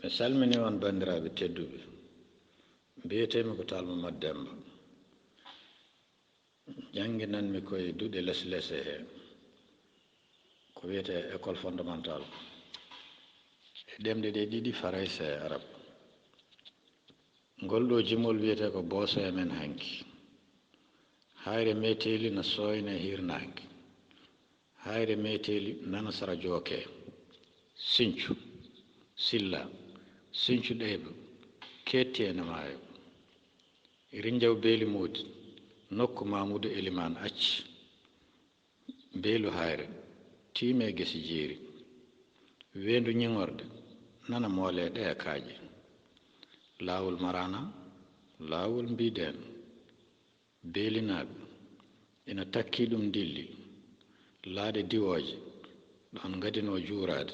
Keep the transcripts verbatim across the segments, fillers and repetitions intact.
Mi salmini on banndiraaɓe tedduɓe. Mbiyetee-mi ko Tall Mamadou Demmba. Jannginan-mi ko e duɗe leslese he, ko wiyetee école fondamentale, e ɗemɗe ɗe ɗiɗi, Farayse e Arab. Ngol ɗoo jimol wiyetee ko Boosoo e Men Hanki. Hayre meeteeli na sooyna e hiirnaange. Hayre meeteeli nana sara jooke. Sincu, Silla, Sincu Ɗeyba, keetti ene maayo. Rinjaw beeli moodi, nokku Maamudu Elimaan acci. Beelu hayre, tiime gese jeeri. Weendu ñiŋorde, nana moole ɗe e kaaƴe. Laawol Maraana, laawol Mbiideen. Beelinaaɓe ina takkii ɗum ndilli, laaɗe diwooje, ɗoon ngadinoo juuraade.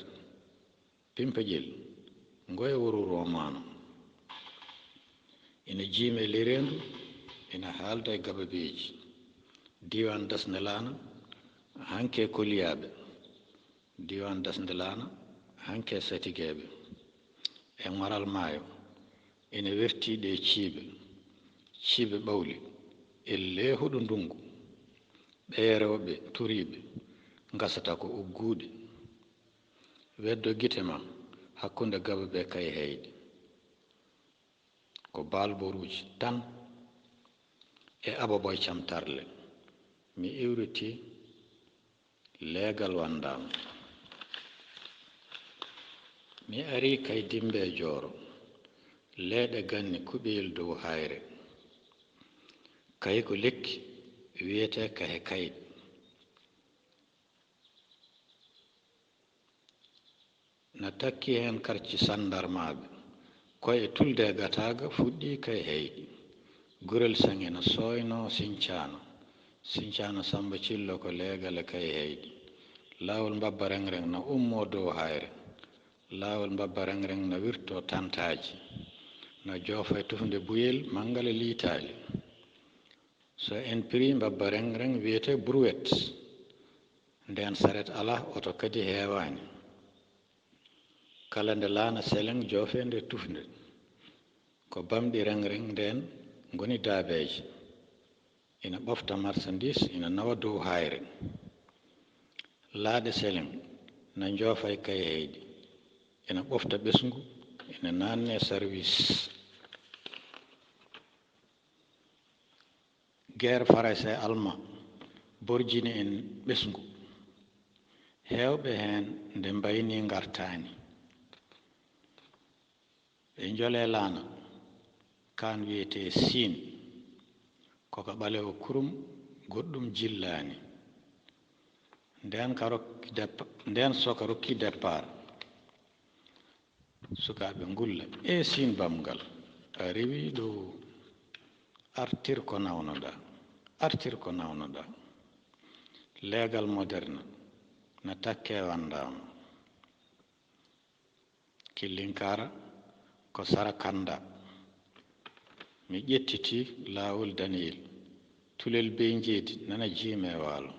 Pimpaƴel, ngoye wuro Roomaano, ina jiimi e ley reendu, ina haalda e gababeeji. Diiwaan Dasnde Laana, hanke Koliyaaɓe. Diiwaan Dasnde Laana, hanke Satigeeɓe. E ŋoral maayo, ina wertii ɗe ciibe, ciibe ɓawli, e leehuɗo ndunngu. Ɓee rewɓe turiiɓe ngasata ko ugguuɗe. Weddo gite ma hakkunde Gaba be Kayhayɗi. Ko baalboruuji tan e Ababoy Cam Tarle. Mi iwritii leegal wanndaama. Mi arii kay Dimmbe Jooro, leeɗe ganni kuɓeyel dow hayre. Kay ko lekki wiyetee kahe kayɗe. Na takki heen karci sanndarmaaɓe, ko e tulde gataaga fuɗɗii Kayhayɗi. Gurel Saŋe na sooynoo Siñcaana. Siñcaana Sammba Cillo ko leegal e Kayhayɗi. Laawol Mbabba Reŋ-reŋ na ummoo dow hayre. Laawol Mbabba Reŋ-reŋ na wirtoo tantaaji. Na joofa e tufnde Buyel, Manngal e Liitaali. So en pirii Mbabba Reŋ-reŋ wiyetee brouette. Ndeen saret alaa, oto kadi heewaani. Kala nde laana seleŋ joofee nder tufnde. Ko bamɗi Reŋ-reŋ ndeen ngoni daabeeje. Ina ɓofta marsandiis, ina nawa dow hayre. Laaɗe seleŋ na njoofa e Kayhayɗi. Ina ɓofta ɓesngu, ina naatnee sarwiis. Geer Farayse e Almaa borjini en ɓesngu. Heewɓe heen nde mbaynii ngartaani. Ɓe njolee laana, kaan wiyetee Siin, ko ka ɓaleewo kurum, goɗɗum jillaani. Ndeen ka rokki depa-, ndeen so ka rokki départ, sukaaɓe ngulla, "Ee Siin Bamngal, a rewii ɗo, artir ko nawnoɗaa, artir ko nawnoɗaa." Leegal moderne na takkee wanndaama. Killinkaara ko sara Kannda. Mi ƴettitii laawol Daniyel, tulel Bey Njeedi nana jiime e waalo.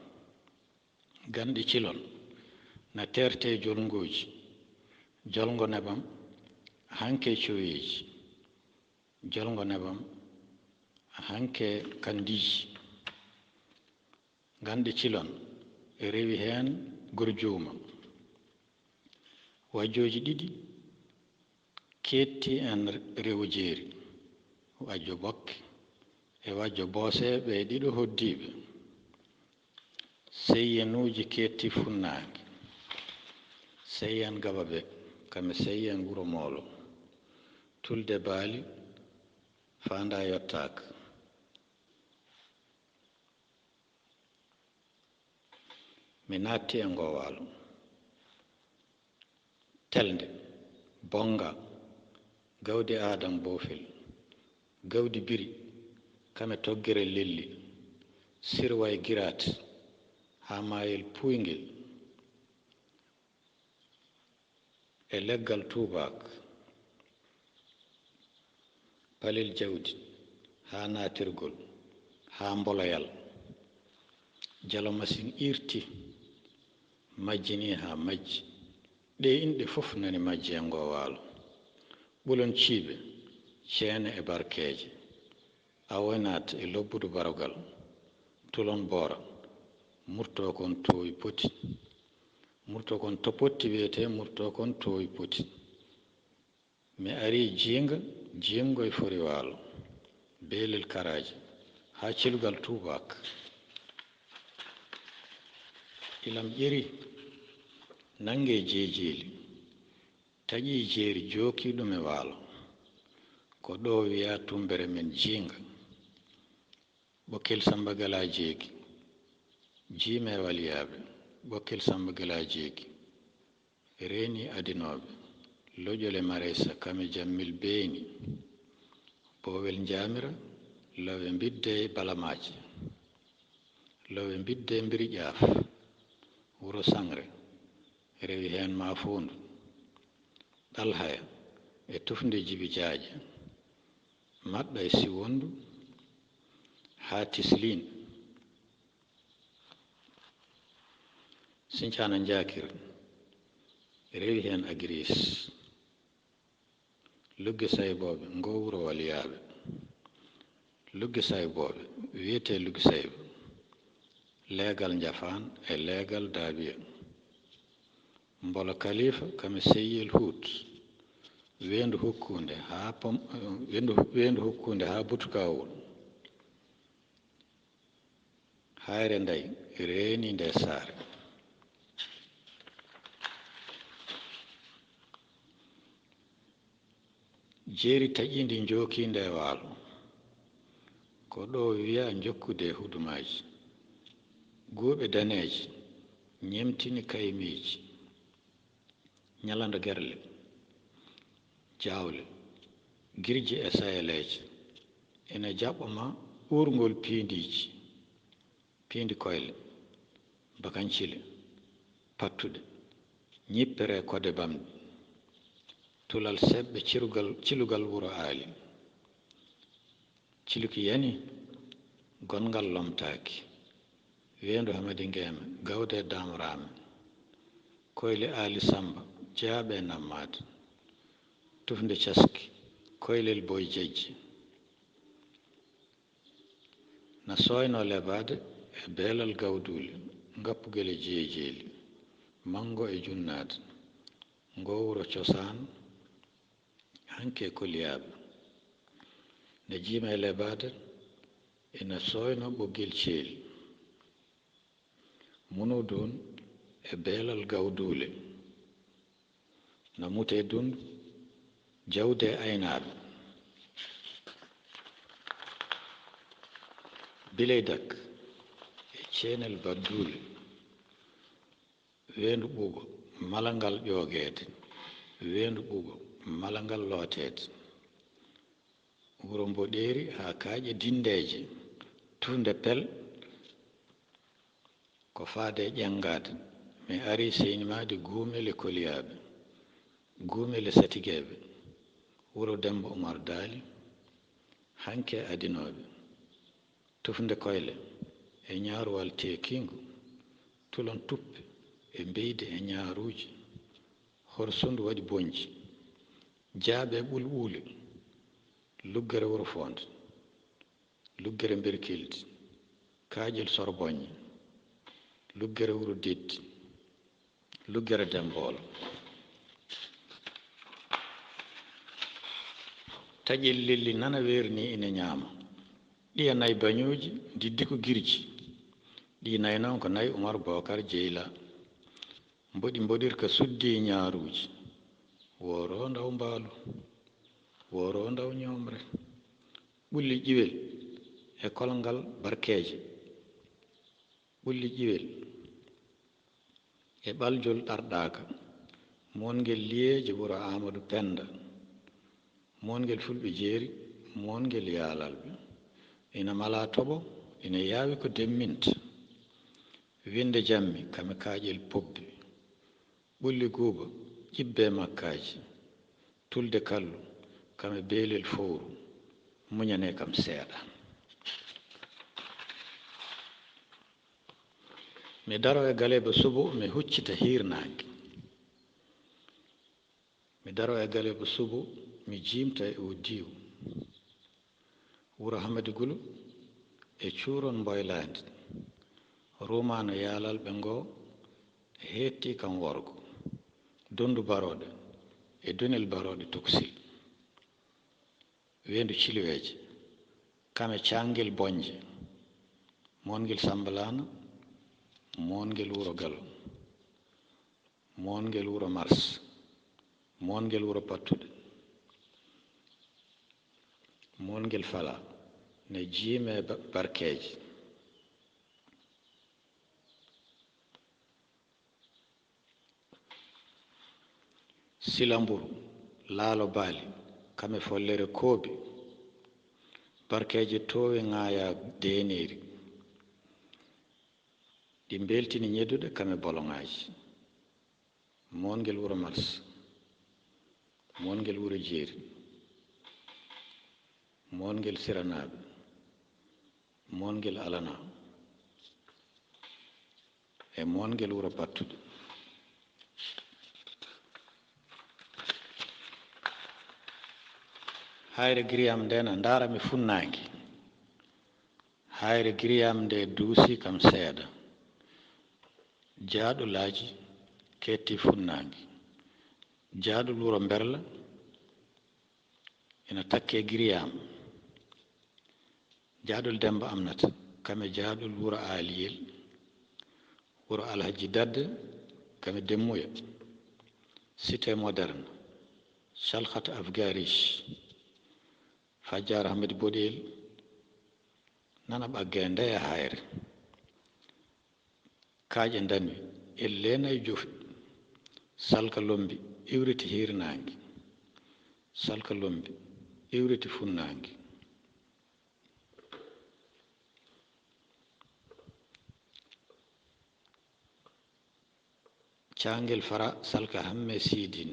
Ganɗi Cilon na teertee jolngooji, jolngo nebam hanke coweeji, jolngo nebam hanke kandiiji. Ganɗi Cilon e rewi heen Gorjuuma. Wajjooji ɗiɗi keetti en rewo jeeri, Wajjo Bokke e Wajjo Boose, ɓe ɗiɗo hoddiiɓe. Seyyenuuji keetti funnaange. Seyyen Gaba Be, kame Seyyen Wuro Moolo. Tulde Baali, faandaa yottaaka. Mi naatti e ngoo waalo. Telnde, Bonnga, gawdi Aadam Boofel, gawdi Biri, kame Toggere Lelli, Sirway Giraat, haa Maayel Puuyngel, e leggal tuubaak, palel jawdi, haa naatirgol, haa mboloyal. Jalo Masiŋ iirti, majjini haa majji. Ɗee inɗe fof nani majji e ngoo waalo. Ɓulon ciibe, ceene e barkeeje, awoynaat e lobbudu barogal, tulon boora, murtoo kon toowi poti, murtoo kon to potti wiyetee murtoo kon toowi poti. Mi arii jiinga, jiingoy fori waalo, beelel karaaji, haa cilugal tuubaak. Ilam ƴeri, nanngee jeejeeli, taƴii jeeri jookii ɗum e waalo. Ko ɗoo wiyaa tumbere men jiinga. Ɓokkel Sammba Gala Jeegi, jiimeewal yaaɓe, Ɓokkel Sammba Gala Jeegi, reeni adinooɓe, loƴole Mareysa kame jammil beeyni, boowel njaamira, lowe mbidde balamaaje, lowe mbidde mbiri ƴaaf, wuro saŋre, rewi heen maafoondu, ɗalhaya e tufnde jibi jaaƴe, maɗɗa e siwondu, haa tisliin. Sincaana Njaakir, rewi heen Agiriis. Lugge Saybooɓe, ngoo wuro waliyaaɓe. Lugge Saybooɓe, wiyetee Lugge Sayba. Leegal Njafaan e leegal Daabiya. Mbolo Kaliifa, kame Seyyel Huut. Weendu Hukkuunde haa Pom-, weendu, weendu Hukkuunde haa Butukawol. Hayre Nday reeni ndee saare. Jeeri taƴiindi njookii ndee waalo. Ko ɗoo wiyaa njokkude e hudumaaji. Guuɓe daneeje ñemtini kaymiiji. Ñalando gerle, jaawle, girji e sayeleeje ina jaɓɓo ma uurngol piindiiji, piindi koyle, bakañcile, pattuɗe, ñippere kode bamɗi, tulal seɓɓe cirugal, cilugal wuro Aali. Ciluki yani, gonngal lomtaaki. Weendu Hamadi Ngeema, gawde e Daam Raame. Koyle Aali Sammba, jaaɓe e nammaade. Tufnde caski, koylel Boy Jejje. Na sooynoo lebaade e beelal gawduule, ngappugel e jeejeeli, manngo e junnaade. Ngoo wuro cosaan, hanki e koliyaaɓe. Nde jiima e lebaade, ina sooynoo ɓoggel ceeli. Munu dun e beelal gawduule. Na mutee dun jawde e aynaaɓe. Bileydak e ceenel badduule. Weendu ɓuuɓo, mala ngal ƴoogeede. Weendu ɓuuɓo, mala ngal looteede. Wuro Mboɗeeri haa kaaƴe Dinndeeje, tufnde Pel, ko faade e ƴenngaade. Mi arii Seyni Maadi, Guumel e Koliyaaɓe, Guumel e Satigeeɓe, wuro Demmba Umar Daali, hanki e adinooɓe. Tufnde koyle e ñaaruwal teekiingu, tulon tuppe e mbeydi e ñaaruuji, horsundu waɗi bonji, jaaɓe e ɓulɓuule, luggere wuro Foonde, luggere Mberkildi, kaaƴel Sorboñe, luggere wuro Deddi, luggere Demboolo. Taƴel lelli nana weernii ina ñaama. Ɗiya nayi bañooji, diddi ko girji. Ɗii nayi noon ko nayi Umar Bookar Jeyla. Mboɗi mboɗirka suddii ñaaruuji. Wooroo ndaw mbaalu. Wooroo ndaw ñoomre. Ɓulli ƴiwel e kolngal barkeeje. Ɓulli ƴiwel e ɓaljol ɗarɗaaka, moongel liyeeje wuro Aamadu Pennda, moongel Fulɓe Jeeri, moongel Yaalalɓe. Ina malaa toɓo, ina yaawi ko demminta. Winnde jammi, kame kaaƴel pobbi. Ɓulli guuba, ƴibbe makkaaji. Tulde kallu, kame beelel fowru, muñanee kam seeɗa. Mi daro e galeeba subo, mi huccita hiirnaange. Mi daro e galeeba subo, Mi jiimta e oo diiw. Wuro Hamadi Gulu e cuuron mboylaandi. Ruumaano yaalalɓe ngoo heetti kam worgo. Donndu barooɗe e dunel barooɗe toksil. Weendu cilweeje, kame caanngel boñje, moongel Sammbalaana, moongel wuro Galo, moongel wuro Mars, moongel wuro Pattude, moongel Fala, ne jiime ba-, barkeeje. Silamburu, laalo baali, kame follere koobi, barkeeje toowe ŋaaya deeneeri, ɗi mbeltini ñedduɗe kame boloŋaaji. Moongel wuro Mars, moongel wuro Jeeri, moongel Siranaaɓe, moongel Alana, e moongel wuro Pattude. Hayre Giriyam nde na ndaara mi funnaange. Hayre Giriyam nde duusi kam seeɗa. Jaaɗulaaji keetti funnaange. Jaaɗul wuro Mberla ina takkee Giriyam. Jaaɗul Demmba Amnata, kame jaaɗul wuro Aaliyel, wuro Alhajji Dadde, kame Demmuya, Cité Moderne, Calhat Afgarich, Fajjaar Hamadi Boɗeel, nana ɓaggee ndeya hayre. Kaaƴe ndanwi, ellee nayi jofi. Salka lommbi, iwriti hiirnaange. Salka lommbi, iwriti funnaange. Caangel fara salka hamme siidin.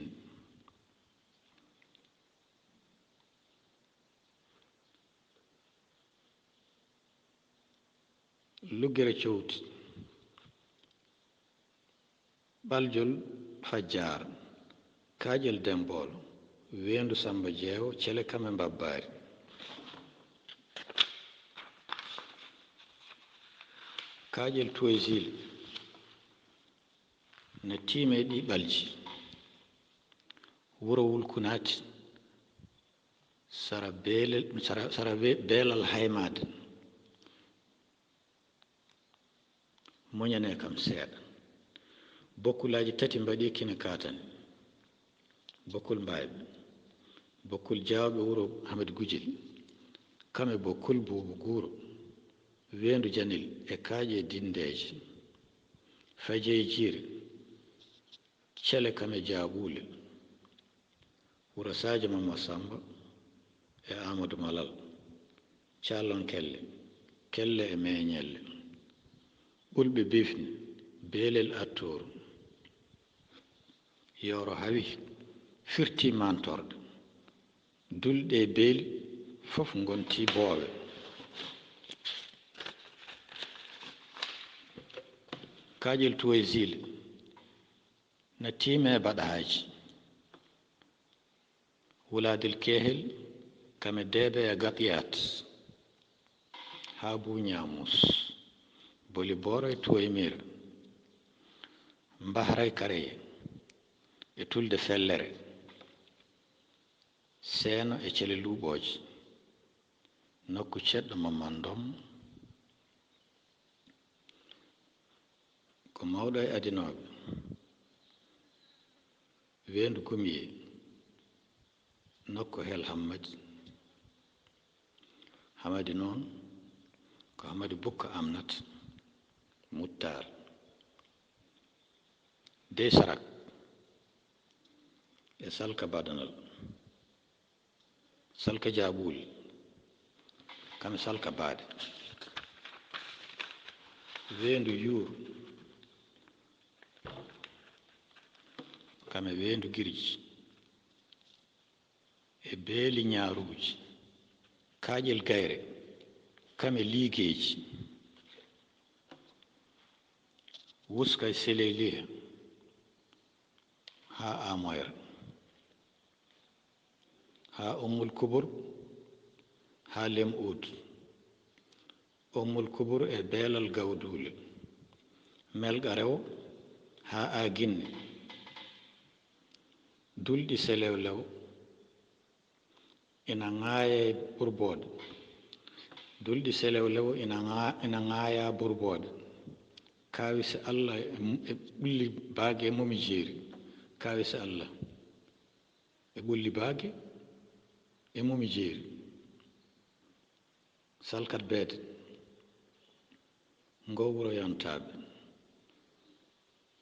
Luggere cowti. Ɓaljol Fajjaar, kaaƴel Demboolo, weendu Sammba Jeewo, cele kame mbabbaari. Kaaƴel Tuwaysiili na tiime ɗi ɓalji. Wuro Wulkunaati, sara beelel, sara, sara be-, beelal Haymaade. Muñanee kam seeɗa. Bokkulaaji tati mbaɗi kine kaatane. Bokkul Mbaayɓe, bokkul Jaawɓe wuro Hamadi Gujel, kame bokkul Buubu Guuro, weendu Janel e kaaƴe Dinndeeje, Fajey Jiire, cele kame Jaaɓuule. Wuro Saajo Mamma Sammba e Aamadu Malal, Callon Kelle, Kelle e Meeñelle, Ɓulɓe Bifni, Beelel Attooru, Yooro Hawi, firti Mantorɗe, Dulɗe e Beeli, fof ngonti Boowe. Kaaƴel Tuwaysiili, na tiime baɗaaji. Wulaadel Keehel, kame Deebeya Gaɗiyaat, haa Buuñaamuus, Boli Booro e Tuwaymir, Mbahra e Kareye, e Tulde Fellere, Seeno e Cele Luuɓooje, nokku ceɗɗo Mamman Ndom, ko mawɗo e adinooɓe, weendu Gumiye, nokku Hel Hammadi. Hamadi noon ko Hamadi Bukka Amnat Muttaar. Dey Sarak e Salka Badanal. Salka Jaaɓuuli, kame Salka Baade, weendu Yuur, kame weendu Girji, e Beeli Ñaaruuji, Kaaƴel Gayre, kame Liigeeji, Wuska e Seleliya, haa Amoyra. haa Ummul Kubur, haa Lem Uut. Ummul Kubur e Beelal Gawduule, Melga Rewo haa Aaginne. Dulɗi Selewlew ina ŋaaya e Burbooɗe. Dulɗi Selewlew ina ŋa-, ina ŋaaya Burbooɗe. Kaawise Allah e, e ɓulli baage e momi jeeri. Kaawise Allah e ɓulli baage e momi jeeri. Salkat Beede, Ngoo Wuro Yontaaɓe,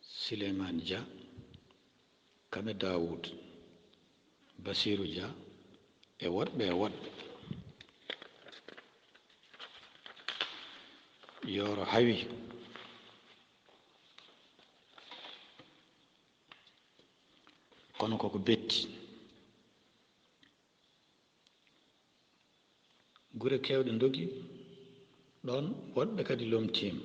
Sileymaan Jah, Kame Daawuud, Basiiru Jah e woɗɓe e woɗɓe. Yooro hawi, kono koko betti. Gure keewɗe ndogi ɗoon, woɗɓe kadi lomtiima.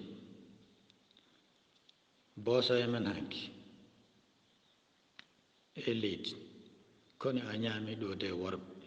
Booso e men hanki e leydi, kono a ñaami ɗo de worɓe.